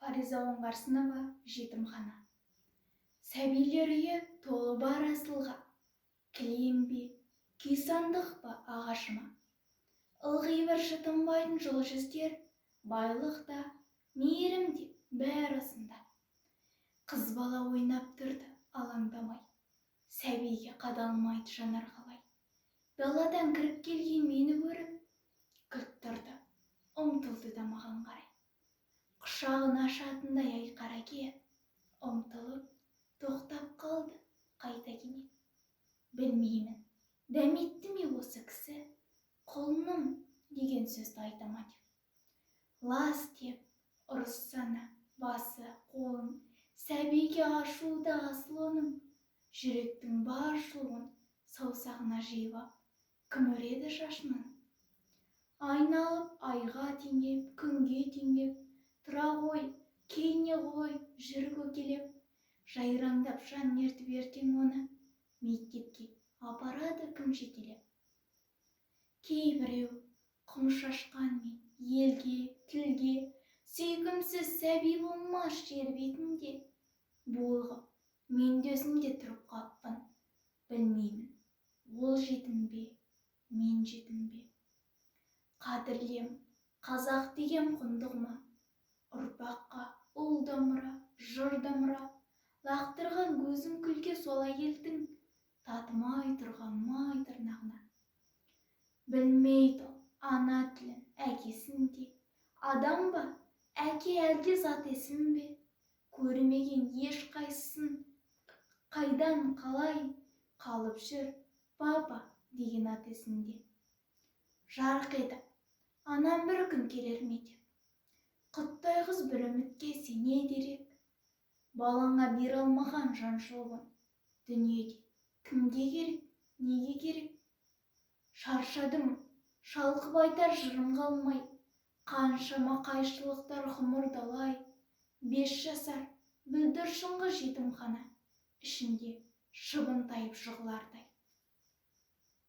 Фариза Оңғарсынова, «Жетімхана». Сәбилер үйі толы бар асылға. Кілем бе, күйсандық па, ағашы ма, ылғи бір шытынбайтын жылы жүздер, байлық та, мейірім де бәрі осында. Қыз бала ойнап тұрды алаңдамай, сәбиге қадалмайды жанар қалай. Даладан кіріп келген мені көріп, кілт тұрды, ұмтылды да маған қарай. Құшағын ашатындай ай қараке, ұмтылып, тоқтап қалды қайта кенет. Білмеймін, дәметті ме осы кісі, құлыным деген сөзді айта ма деп. Лас деп ұрыссана басы қолын, сәбиге ашу да асыл оның. Жүректің бар жылуын саусағына жиып ап, кім өреді шашынан? Айналып айға теңеп, күнге теңеп, тұра ғой, кейне ғой, жүр көкелеп. Жайраңдап жан ертіп ертең оны мектепке апарады кім жетелеп? Кейбіреу құм шашқанмен елге, тілге сүйкімсіз сәби болмас жер бетінде. Булығып, мен де өзім де тұрып қаппын. Білмеймін, ол жетім бе, мен жетім бе? Қадірлем, қазақ деген құндығыма, ұрпаққа ұл да мұра, жыр да мұра. Лақтырған көзім күлге сол әйелдің татымай тұрған май тырнағына. Білмейді ол ана тілін, әкесін де. Адам ба, әке әлде зат есім бе? Көрмеген ешқайсысын, қайдан қалай қалып жүр папа деген ат есінде? Жарқ етіп, анам бір күн келер ме деп, құттай қыз бір үмітке сене дерек. Балаңа бере алмаған жан жылуын дүниеде кімге керек, неге керек? Шаршадым, шалқып айтар жырым қалмай, қаншама қайшылықтар ғұмыр далай. 5 жасар бүлдіршін қыз жетімхана ішінде шыбын тайып жығылардай.